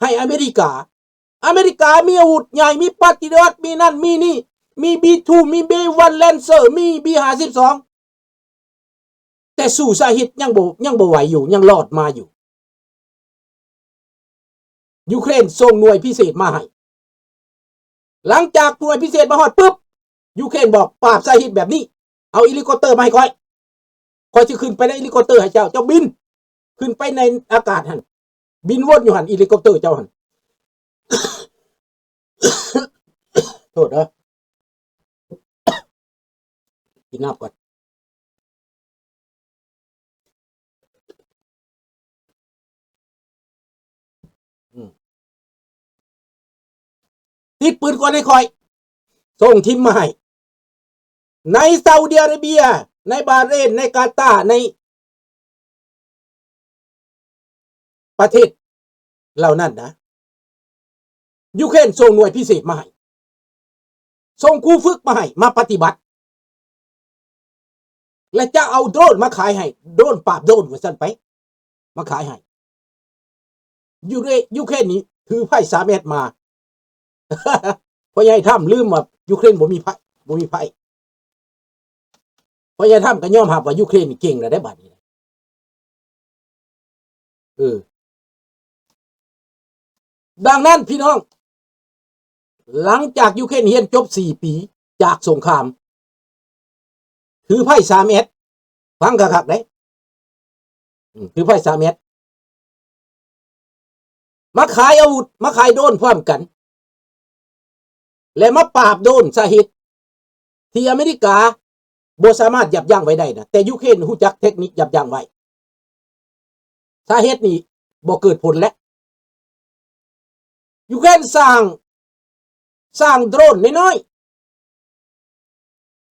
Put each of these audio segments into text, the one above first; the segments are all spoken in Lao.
ໃຫ້ອາເມລິກາ. ອາເມລິກາມີອາວຸດໃຫຍ່ ມີປາຕຣິອອດ ມີນັ້ນມີນີ້ ມີບີທູ ມີບີວັນແລນເຊີ ມີບີຫ້າສິບສອງ ແຕ່ສູ້ຊາຮິດຍັງບໍ່ ຍັງບໍ່ໄຫວຢູ່ ຍັງລອດມາຢູ່. ຢູເຄຣນສົ່ງໜ່ວຍພິເສດມາໃຫ້. ຫຼັງຈາກໜ່ວຍພິເສດມາຮອດປຶບ ຢູເຄຣນບອກ ປາບຊາຮິດແບບນີ້ ເອົາເຮລິຄອບເຕີມາໃຫ້ຂ້ອຍ ຂ້ອຍຊິຂຶ້ນໄປໃນເຮລິຄອບເຕີໃຫ້ເຈົ້າ ເຈົ້າບິນຂຶ້ນໄປໃນອາກາດຫັ້ນ ບິນວົນຢູ່ຫັ້ນ ເຮລິຄອບເຕີເຈົ້າຫັ້ນ. ໂທດເດີ ກິນນ້ຳກ່ອນ. ອືມ ຕິດປືນກ່ອນໃຫ້ຂ້ອຍ ສົ່ງທີມມາໃຫ້ ໃນຊາອຸດີອາເຣເບຍ ໃນບາເຣນ ໃນກາຕາ ໃນ ປະເທດເຫຼົ່ານັ້ນນະ ຢູເຄຣນສົ່ງໜ່ວຍພິເສດມາໃຫ້ ສົ່ງຄູຝຶກມາໃຫ້ ມາປະຕິບັດ ແລະ ຈະເອົາໂດຣນມາຂາຍໃຫ້ ໂດຣນປາບໂດຣນວ່າຊັ້ນໄປ ມາຂາຍໃຫ້. ຢູເຄຣນ ຢູເຄຣນນີ້ຖືໄພ້ສາມແອັດມາ. ພໍ່ໃຫຍ່ທຳລືມວ່າຢູເຄຣນບໍ່ມີໄພ້ ບໍ່ມີໄພ້. ພໍ່ໃຫຍ່ທຳກໍຍອມຮັບວ່າຢູເຄຣນນີ້ເກັ່ງແລ້ວເດ້ບາດນີ້. ເອີ ດັ່ງນັ້ນພີ່ນ້ອງ ຫຼັງຈາກຢູເຄຣນຮຽນຈົບສີ່ປີຈາກສົງຄາມ ຖືໄພ້ສາມແອັດ ຟັງຄັກໆເດ້ ອືມ ຖືໄພ້ສາມແອັດ ມາຂາຍອາວຸດ ມາຂາຍໂດຣນພ້ອມກັນ ແລະ ມາປາບໂດຣນຊາຮິດ ທີ່ອາເມລິກາບໍ່ສາມາດຢັບຢັ້ງໄວ້ໄດ້ນະ ແຕ່ຢູເຄຣນຮູ້ຈັກເຕັກນິກຍັບຢັ້ງໄວ້. ສາເຫດນີ້ບໍ່ເກີດຜົນແລ້ວ. ຢູເຄຣນສ້າງ ສ້າງໂດຣນນ້ອຍ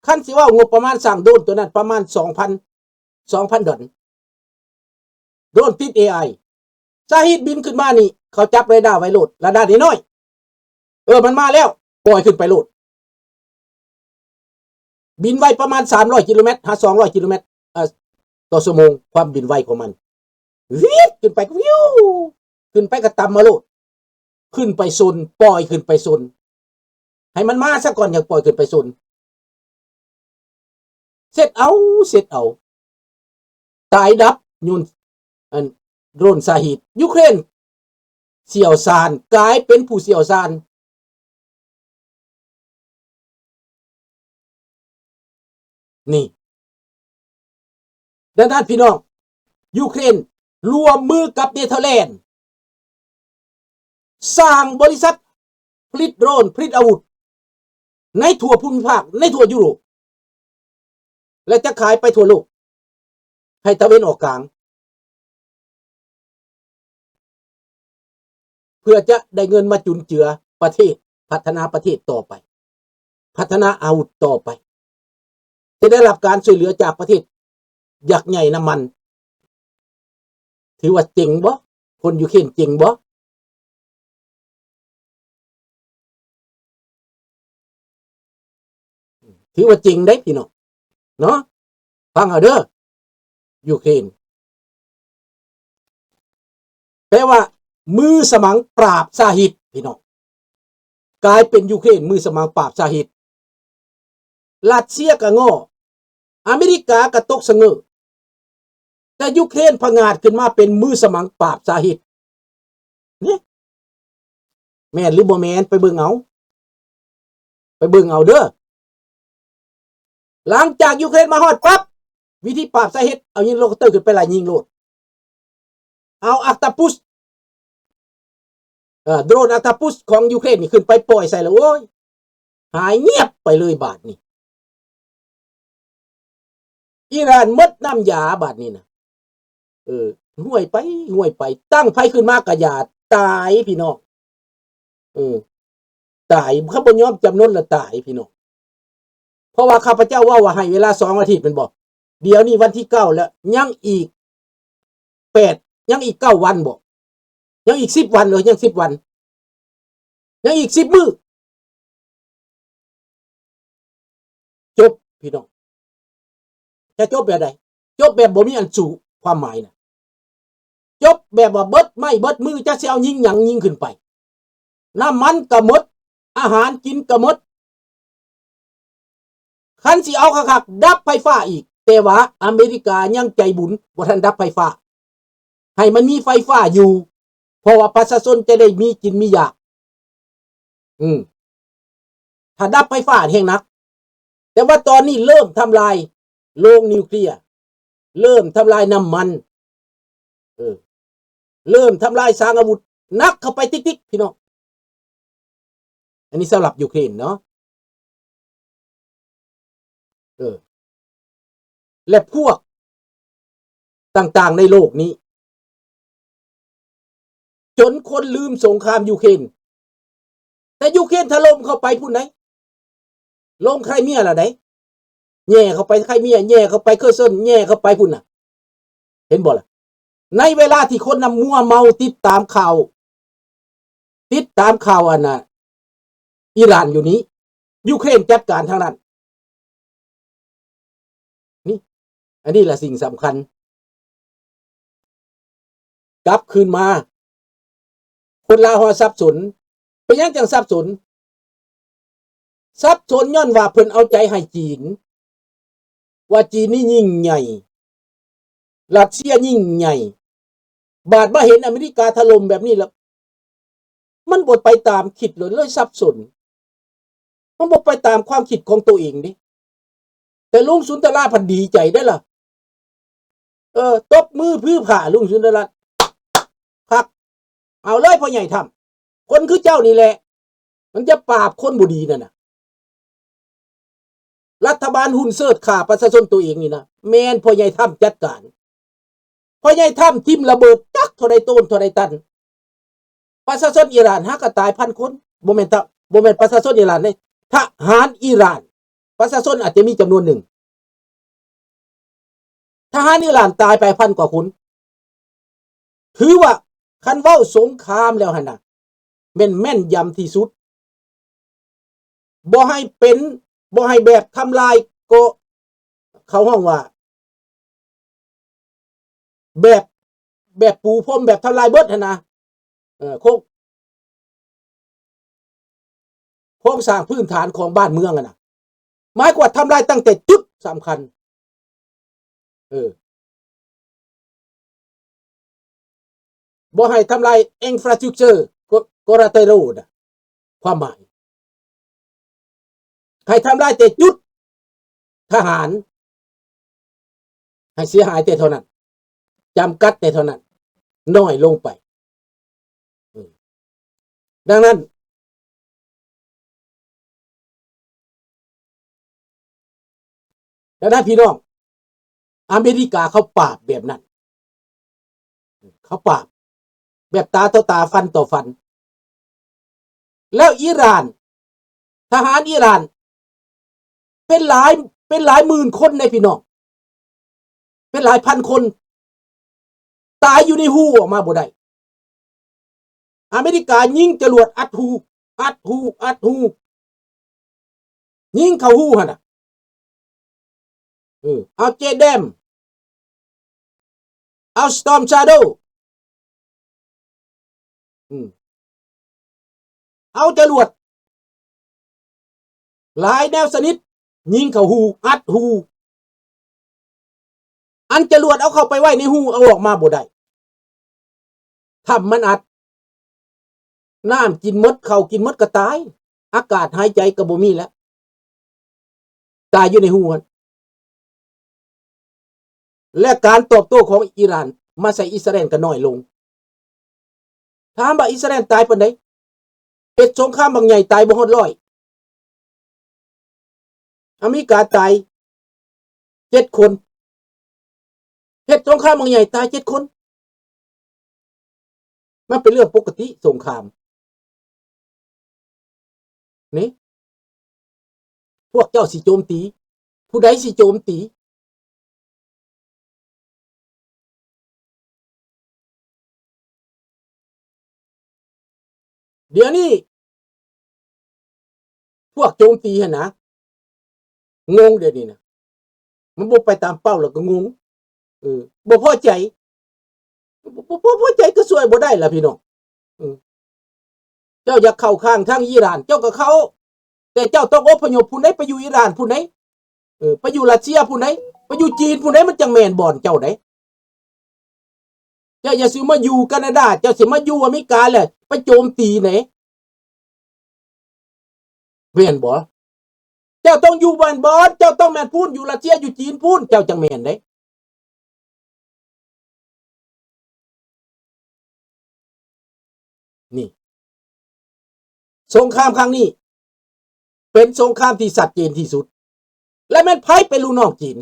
ໆ ຄັນຊິເວົ້າງົບປະມານສ້າງໂດຣນຕົວນັ້ນປະມານສອງພັນ ສອງພັນດອນ ໂດຣນຕິດເອໄອ ສາເຫດບິນຂຶ້ນມານີ້ ເຂົາຈັບເຣດ້າໄວ້ໂລດ ເຣດ້ານ້ອຍໆ ເອີ ມັນມາແລ້ວ ປ່ອຍຂຶ້ນໄປໂລດ. ບິນໄວປະມານສາມຮ້ອຍກິໂລແມັດ ຫາສອງຮ້ອຍກິໂລແມັດ ເອີ ຕໍ່ຊົ່ວໂມງ ຄວາມບິນໄວຂອງມັນ ວິບ ຂຶ້ນໄປ ວິວ ຂຶ້ນໄປກໍຕຳມາໂລດ ຂຶ້ນໄປຊົນ ປ່ອຍຂຶ້ນໄປຊົນ ໃຫ້ມັນມາຊະກ່ອນ ຈັ່ງປ່ອຍຂຶ້ນໄປຊົນ. ເຊັດເອົາ ເຊັດເອົາ ຕາຍດັບຍ້ອນ ອັນ ໂດຣນສາເຫດ. ຢູເຄຣນຊ່ຽວຊານ ກາຍເປັນຜູ້ຊ່ຽວຊານ ນີ້. ດັ່ງນັ້ນພີ່ນ້ອງ ຢູເຄຣນຮ່ວມມືກັບເນເທີແລນ ສ້າງບໍລິສັດຜະລິດໂດຣນ ຜະລິດອາວຸດ ໃນທົ່ວພູມິພາກ ໃນທົ່ວຢູໂຣບ ແລະ ຈະຂາຍໄປທົ່ວໂລກ ໃຫ້ຕາເວັນອອກກາງ ເພື່ອຈະໄດ້ເງິນມາຈຸນເຈືອປະເທດ ພັດທະນາປະເທດຕໍ່ໄປ ພັດທະນາອາວຸດຕໍ່ໄປ ຈະໄດ້ຮັບການຊ່ວຍເຫຼືອຈາກປະເທດຍັກໃຫຍ່ນ້ຳມັນ. ຖືວ່າເຈັງບໍ່? ຄົນຢູເຄຣນເຈັງບໍ່? ຖືວ່າເຈັງເດ້ພີ່ນ້ອງເນາະ ຟັງເອົາເດີ ຢູເຄຣນ ແປວ່າມືສະໝັງປາບຊາເຫດພີ່ນ້ອງ ກາຍເປັນຢູເຄຣນມືສະໝັງປາບຊາເຫດ. ຣັດເຊຍກະງໍ້ ອາເມລິກາກະຕົກສະເຫງີ້ ແຕ່ຢູເຄຣນຜະຫງາດຂຶ້ນມາເປັນມືສະໝັງປາບຊາເຫດ ນີ້ ແມ່ນຫຼືບໍ່ແມ່ນ ໄປເບິ່ງເອົາ ໄປເບິ່ງເອົາເດີ. ຫຼັງຈາກຢູເຄຣນມາຮອດປັບ ວິທີປາບຊາເຫດ ເອົາຍິງເຮລິຄອບເຕີຂຶ້ນໄປໄລ່ຍິງໂລດ ເອົາອັກຕາປຸສ ເອີ ໂດຣນອັກຕາປຸສຂອງຢູເຄຣນນີ້ຂຶ້ນໄປປ່ອຍໃສ່ແລ້ວ ໂອ້ຍ ຫາຍງຽບໄປເລີຍບາດນີ້ ອີຣານໝົດນ້ຳຢາບາດນີ້ນະ ເອີ ຫ່ວຍໄປຫ່ວຍໄປ ຕັ້ງໃຜຂຶ້ນມາກະຢ່າ ຕາຍພີ່ນ້ອງ ເອີ ຕາຍ ຄັນບໍ່ຍອມຈຳນົນລະຕາຍພີ່ນ້ອງ. ເພາະວ່າຂ້າພະເຈົ້າເວົ້າວ່າໃຫ້ເວລາສອງອາທິດແມ່ນບໍ່? ດຽວນີ້ວັນທີເກົ້າແລ້ວ ຍັງອີກແປດ ຍັງອີກເກົ້າວັນບໍ່? ຍັງອີກສິບວັນເດີ ຍັງສິບວັນ ຍັງອີກສິບມື້ ຈົບພີ່ນ້ອງ. ຈະຈົບແບບໃດ? ຈົບແບບບໍ່ມີອັນສູ້ ຄວາມໝາຍນະ ຈົບແບບວ່າເບິດໄມ້ເບິດມື ຈັກຊິເອົາຍິງຫຍັງຍິງຂຶ້ນໄປ. ນ້ຳມັນກໍໝົດ ອາຫານກິນກໍໝົດ. ຄັນຊິເອົາຄັກໆ ດັບໄຟຟ້າອີກ, ແຕ່ວ່າອາເມລິກາຍັງໃຈບຸນ ບໍ່ທັນດັບໄຟຟ້າ ໃຫ້ມັນມີໄຟຟ້າຢູ່ ເພາະວ່າປະຊາຊົນຈະໄດ້ມີກິນມີຢາກ. ອືມ ຖ້າດັບໄຟຟ້າແຮງໜັກ, ແຕ່ວ່າຕອນນີ້ເລີ່ມທຳລາຍໂລງນິວເຄລຍ, ເລີ່ມທຳລາຍນ້ຳມັນ, ເອີ ເລີ່ມທຳລາຍສາງອາວຸດໜັກເຂົ້າໄປຕິກໆ ພີ່ນ້ອງ. ອັນນີ້ສຳລັບຢູເຄຣນເນາະ. ເອີ ແລະ ພວກຕ່າງໆໃນໂລກນີ້ ຈົນຄົນລືມສົງຄາມຢູເຄຣນ. ແຕ່ຢູເຄຣນຖະຫຼົ່ມເຂົ້າໄປພຸ້ນໃດ໋ ລົງໄຄຣເມຍແລ້ວໃດ໋ ແຍ່ເຂົ້າໄປໄຄຣເມຍ ແຍ່ເຂົ້າໄປເຄີເຊິນ ແຍ່ເຂົ້າໄປພຸ້ນນະ. ເຫັນບໍ່ລະ? ໃນເວລາທີ່ຄົນນຳມົວເມົາຕິດຕາມຂ່າວ ຕິດຕາມຂ່າວອັນນ່າ ອີຣານຢູ່ນີ້ ຢູເຄຣນຈັດການທາງນັ້ນ. ນີ້ ອັນນີ້ລະສິ່ງສຳຄັນ. ກັບຄືນມາ ຄົນລາວເຮົາສັບສົນ. ເປັນຫຍັງຈັ່ງສັບສົນ? ສັບສົນຍ້ອນວ່າເພິ່ນເອົາໃຈໃຫ້ຈີນ ວ່າຈີນນີ້ຍິ່ງໃຫຍ່ ຣັດເຊຍຍິ່ງໃຫຍ່. ບາດມາເຫັນອາເມລິກາຖະຫຼົ່ມແບບນີ້ແລ້ວ ມັນບໍ່ໄປຕາມຄິດເລີຍ ເລີຍສັບສົນ. ມັນບໍ່ໄປຕາມຄວາມຄິດຂອງໂຕເອງເດ້. ແຕ່ລຸງສຸນທະລາພັດດີໃຈເດ້ລະ. ເອີ ຕົບມືຜືຜາ ລຸງສຸນທະລາ ຄັກ ເອົາເລີຍພໍ່ໃຫຍ່ທຳ ຄົນຄືເຈົ້ານີ້ແຫຼະ ມັນຈະປາບຄົນບໍ່ດີນັ້ນນະ. ລັດຖະບານຮຸ້ນເສີດຂ້າປະຊາຊົນໂຕເອງນີ້ນະ ແມ່ນພໍ່ໃຫຍ່ທຳຈັດການ. ພໍ່ໃຫຍ່ທຳຖິ້ມລະເບີດຈັກເທົ່າໃດໂຕນເທົ່າໃດຕັນ ປະຊາຊົນອີຣານຫາກະຕາຍພັນຄົນ. ບໍ່ແມ່ນ ບໍ່ແມ່ນປະຊາຊົນອີຣານເດ້ ທະຫານອີຣານ ປະຊາຊົນອາດຈະມີຈຳນວນໜຶ່ງ. ທະຫານອີຣານຕາຍໄປພັນກວ່າຄົນ. ຖືວ່າຄັນເວົ້າສົງຄາມແລ້ວຫັ້ນນະ ແມ່ນແມ່ນຢຳທີ່ສຸດ. ບໍ່ໃຫ້ເປັນ ບໍ່ໃຫ້ແບບທຳລາຍ ກໍເຂົາຮ້ອງວ່າ ແບບ ແບບປູພົມ ແບບທຳລາຍເບິດຫັ້ນນະ. ເອີ ໂຄງ ໂຄງສ້າງພື້ນຖານຂອງບ້ານເມືອງຫັ້ນນະ ໝາຍຄວາມວ່າທຳລາຍຕັ້ງແຕ່ຈຸດສຳຄັນ. ເອີ ບໍ່ໃຫ້ທຳລາຍ infrastructure collateral ນະ ຄວາມໝາຍ ໃຫ້ທຳລາຍແຕ່ຈຸດທະຫານ ໃຫ້ເສຍຫາຍແຕ່ເທົ່ານັ້ນ ຈຳກັດແຕ່ເທົ່ານັ້ນ ນ້ອຍລົງໄປ. ເອີ ດັ່ງນັ້ນ ດັ່ງນັ້ນ ພີ່ນ້ອງ ອາເມລິກາເຂົາປາບແບບນັ້ນ ເຂົາປາບແບບຕາຕໍ່ຕາ ຟັນຕໍ່ຟັນ. ແລ້ວອີຣານ ທະຫານອີຣານ ເປັນຫຼາຍ ເປັນຫຼາຍໝື່ນຄົນເດ້ ພີ່ນ້ອງ ເປັນຫຼາຍພັນຄົນ ຕາຍຢູ່ໃນຮູອອກມາບໍ່ໄດ້. ອາເມລິກາຍິງຈະຫຼວດອັດຮູ ອັດຮູ ອັດຮູ ຍິງເຂົ້າຮູຫັ້ນນະ. ເອີ ເອົາ JASDAM ເອົາ Storm Shadow ອືມ ເອົາຈະຫຼວດຫຼາຍແນວຊະນິດ ຍິງເຂົ້າຮູ ອັດຮູ. ອັນຈະຫຼວດເອົາເຂົ້າໄປໄວ້ໃນຮູ ເອົາອອກມາບໍ່ໄດ້ ຖ້ຳມັນອັດ ນ້ຳກິນໝົດ ເຂົ້າກິນໝົດກໍຕາຍ ອາກາດຫາຍໃຈກໍບໍ່ມີແລ້ວ ຕາຍຢູ່ໃນຮູຫັ້ນ. ແລະ ການຕອບໂຕ້ຂອງອີຣານມາໃສ່ອິດສະຣາແອນກໍນ້ອຍລົງ. ຖາມວ່າອິດສະຣາແອນຕາຍປານໃດ? ເຮັດສົງຄາມບັກໃຫຍ່ຕາຍບໍ່ຮອດຮ້ອຍ. ອາເມລິກາຕາຍເຈັດຄົນ. ເຮັດສົງຄາມບັກໃຫຍ່ຕາຍເຈັດຄົນ. ມັນເປັນເລື່ອງປົກກະຕິສົງຄາມ. ນີ້ ພວກເຈົ້າຊິໂຈມຕີ ຜູ້ໃດຊິໂຈມຕີ? ດຽວນີ້ພວກໂຈມຕີຫັ້ນນະ ງົງ ດຽວນີ້ນະ ມັນບໍ່ໄປຕາມເປົ້າແລ້ວກໍງົງ ເອີ ບໍ່ພໍໃຈ. ບໍ່ ບໍ່ ບໍ່ ບໍ່ໃຈກໍຊ່ວຍບໍ່ໄດ້ລະພີ່ນ້ອງ. ເອີ ເຈົ້າຢາກເຂົ້າຂ້າງທາງອີຣານ ເຈົ້າກໍເຂົ້າ ແຕ່ເຈົ້າຕ້ອງອົບພະຍົບພຸ້ນໃດ ໄປຢູ່ອີຣານພຸ້ນໃດ ເອີ ໄປຢູ່ຣັດເຊຍພຸ້ນໃດ ໄປຢູ່ຈີນພຸ້ນໃດ ມັນຈັ່ງແມ່ນບ່ອນເຈົ້າໃດ. ເຈົ້າຢ່າຊິມາຢູ່ການາດາ ເຈົ້າຊິມາຢູ່ອາເມລິກາແລ້ວໄປໂຈມຕີໃດ ແມ່ນບໍ່? ເຈົ້າຕ້ອງຢູ່ບ້ານບ່ອນ ເຈົ້າຕ້ອງແມ່ນພຸ້ນ ຢູ່ຣັດເຊຍ ຢູ່ຈີນພຸ້ນ ເຈົ້າຈັ່ງແມ່ນເດ້. ນີ້ ສົງຄາມຄັ້ງນີ້ເປັນສົງຄາມທີ່ຊັດເຈນທີ່ສຸດ ແລະ ແມ່ນໃຜເປັນລູກນ້ອງຈີນ?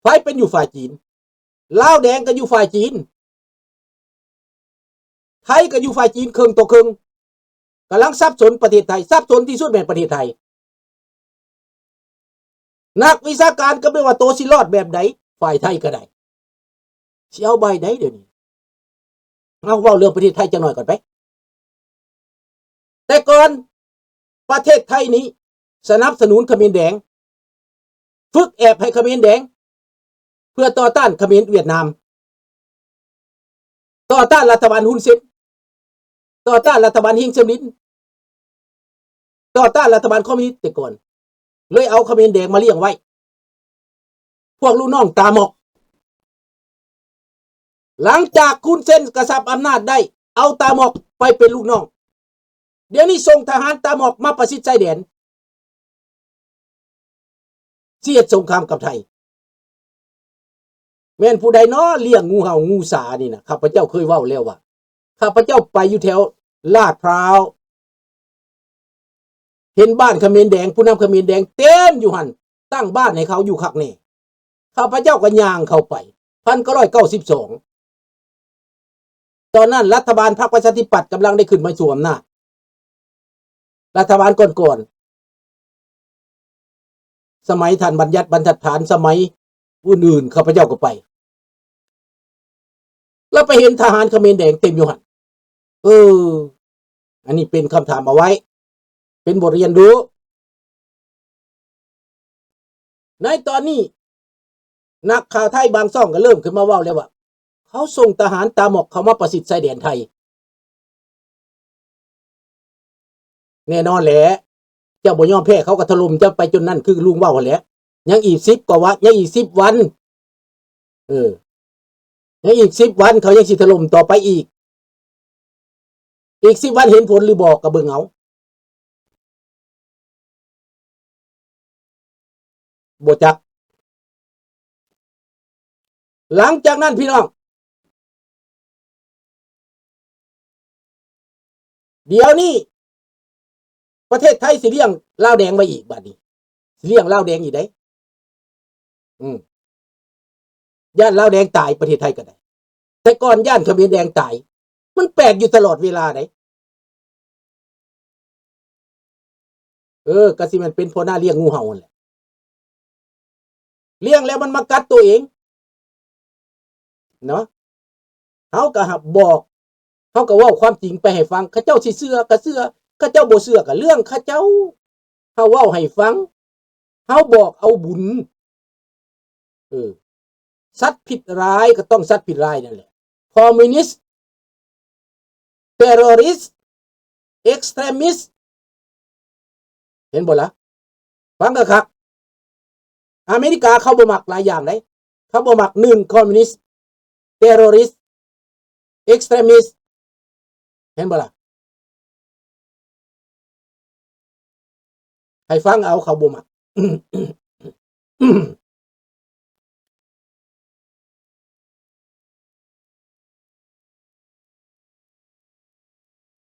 ໃຜເປັນຢູ່ຝ່າຍຈີນ? ລາວແດງກໍຢູ່ຝ່າຍຈີນ ໄທກໍຢູ່ຝ່າຍຈີນເຄິ່ງຕໍ່ເຄິ່ງ ກຳລັງສັບສົນປະເທດໄທ ສັບສົນທີ່ສຸດແມ່ນປະເທດໄທ. ນັກວິຊາການກໍແມ່ນວ່າໂຕຊິລອດແບບໃດ ຝ່າຍໄທກໍໄດ້ ຊິເອົາໃບໃດດຽວນີ້? ເຮົາເວົ້າເລື່ອງປະເທດໄທຈັກໜ້ອຍກ່ອນໄປ. ແຕ່ກ່ອນປະເທດໄທນີ້ສະໜັບສະໜູນຂະເໝນແດງ ຝຶກແອບໃຫ້ຂະເໝນແດງ ເພື່ອຕໍ່ຕ້ານຂະເໝນຫວຽດນາມ ຕໍ່ຕ້ານລັດຖະບານຮຸນເຊັນ ຕໍ່ຕ້ານລັດຖະບານເຮງເຊຍມລິນ ຕໍ່ຕ້ານລັດຖະບານຄອມມິວນິດແຕ່ກ່ອນ ເລີຍເອົາຂະເໝນແດງມາລ້ຽງໄວ້ ພວກລູກນ້ອງຕາໝອກ. ຫຼັງຈາກຮຸນເຊັນກະຊັບອຳນາດໄດ້ ເອົາຕາໝອກໄປເປັນລູກນ້ອງ ດຽວນີ້ສົ່ງທະຫານຕາໝອກມາປະຊິດຊາຍແດນ ຊິເຮັດສົງຄາມກັບໄທ. ແມ່ນຜູ້ໃດນໍລ້ຽງງູເຫົ່າງູສານີ້ນະ? ຂ້າພະເຈົ້າເຄີຍເວົ້າແລ້ວວ່າ ຂ້າພະເຈົ້າໄປຢູ່ແຖວລາດພ້າວ ເຫັນບ້ານຂະເໝນແດງ ຜູ້ນຳຂະເໝນແດງເຕັມຢູ່ຫັ້ນ ຕັ້ງບ້ານໃຫ້ເຂົາຢູ່ຄັກແນ່. ຂ້າພະເຈົ້າກໍຍ່າງເຂົ້າໄປ ພັນເກົ້າຮ້ອຍເກົ້າສິບສອງ ຕອນນັ້ນລັດຖະບານພັກປະຊາທິປັດກຳລັງໄດ້ຂຶ້ນມາສູ່ອຳນາດ ລັດຖະບານກ່ອນໆ ສະໄໝທ່ານບັນຍັດ ບັນທັດຖານ ສະໄໝອື່ນໆ ຂ້າພະເຈົ້າກໍໄປ ແລ້ວໄປເຫັນທະຫານຂະເໝນແດງເຕັມຢູ່ຫັ້ນ. ເອີ ອັນນີ້ເປັນຄຳຖາມເອົາໄວ້ ເປັນບົດຮຽນຮູ້. ໃນຕອນນີ້ ນັກຂ່າວໄທບາງຊ່ອງກໍເລີ່ມຂຶ້ນມາເວົ້າແລ້ວວ່າ ເຂົາສົ່ງທະຫານຕາໝອກເຂົ້າມາປະຊິດຊາຍແດນໄທ. ແນ່ນອນແຫຼະ ເຈົ້າບໍ່ຍອມແພ້ ເຂົາກໍຖະຫຼົ່ມເຈົ້າໄປຈົນນັ້ນ ຄືລຸງເວົ້າຫັ້ນແຫຼະ. ຍັງອີກສິບກວ່າວັນ ຍັງອີກສິບວັນ ເອີ ຍັງອີກສິບວັນ ເຂົາຍັງຊິຖະຫຼົ່ມຕໍ່ໄປອີກ. ອີກສິບວັນເຫັນຜົນຫຼືບໍ່ ກໍເບິ່ງເອົາ. ບໍ່ຈັກ. ຫຼັງຈາກນັ້ນພີ່ນ້ອງ ດຽວນີ້ປະເທດໄທຊິລ້ຽງລາວແດງໄວ້ອີກ ບາດນີ້ຊິລ້ຽງລາວແດງອີກເດ້. ອືມ ຢ້ານລາວແດງຕາຍ ປະເທດໄທກໍໄດ້ ແຕ່ກ່ອນຢ້ານຂະເໝນແດງຕາຍ ມັນແປກຢູ່ຕະຫຼອດເວລາໃດ. ເອີ ກໍຊິແມ່ນເປັນເພາະໜ້າລ້ຽງງູເຫົ່າຫັ້ນແຫຼະ ລ້ຽງແລ້ວມັນມາກັດໂຕເອງເນາະ. ເຮົາກໍຮັບບອກ ເຮົາກໍເວົ້າຄວາມຈິງໄປໃຫ້ຟັງ ເຂົາເຈົ້າຊິເຊື່ອກໍເຊື່ອ ເຂົາເຈົ້າບໍ່ເຊື່ອກໍເລື່ອງເຂົາເຈົ້າ. ເຮົາເວົ້າໃຫ້ຟັງ ເຮົາບອກເອົາບຸນ. ເອີ ສັດຜິດລາຍກໍຕ້ອງສັດຜິດລາຍນັ້ນແຫຼະ ຄອມມິວນິດ ເຕີໂຣຣິດ ເອັກສະເຕຣມິດ ເຫັນບໍ່ລະ? ຟັງຄັກໆ ອາເມລິກາເຂົາບໍ່ມັກຫຼາຍຢ່າງໃດ ເຂົາບໍ່ມັກ ໜຶ່ງ ຄອມມິວນິດ ເຕີໂຣຣິດ ເອັກສະເຕຣມິດ ເຫັນບໍ່ລະ? ໃຫ້ຟັງເອົາ ເຂົາບໍ່ມັກ.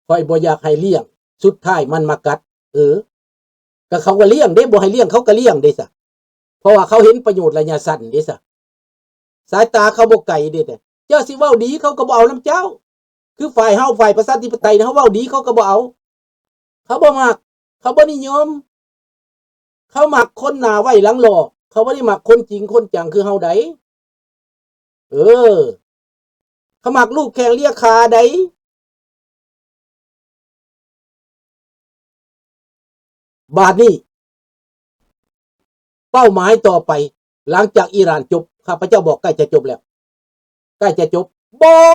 ຂ້ອຍບໍ່ຢາກໃຫ້ລ້ຽງ ສຸດທ້າຍມັນມາກັດ. ເອີ ກໍເຂົາກໍລ້ຽງເດ້ ບໍ່ໃຫ້ລ້ຽງເຂົາກໍລ້ຽງເດ້ຊະ ເພາະວ່າເຂົາເຫັນປະໂຫຍດໄລຍະສັ້ນເດ້ຊະ ສາຍຕາເຂົາບໍ່ໄກເດ້. ແຕ່ເຈົ້າຊິເວົ້າດີເຂົາກໍບໍ່ເອົານຳເຈົ້າ ຄືຝ່າຍເຮົາ ຝ່າຍປະຊາທິປະໄຕ ເຮົາເວົ້າດີເຂົາກໍບໍ່ເອົາ ເຂົາບໍ່ມັກ ເຂົາບໍ່ນິຍົມ. ເຂົາມັກຄົນໜ້າໄຫວ້ຫຼັງຫຼອກ ເຂົາບໍ່ໄດ້ມັກຄົນຈິງຄົນຈັງຄືເຮົາໃດ. ເອີ ເຂົາມັກລູກແຂ້ງເລຍຂາໃດ. ບາດນີ້ ເປົ້າໝາຍຕໍ່ໄປ ຫຼັງຈາກອີຣານຈົບ ຂ້າພະເຈົ້າບອກໃກ້ຈະຈົບແລ້ວ ໃກ້ຈະຈົບ ບໍ່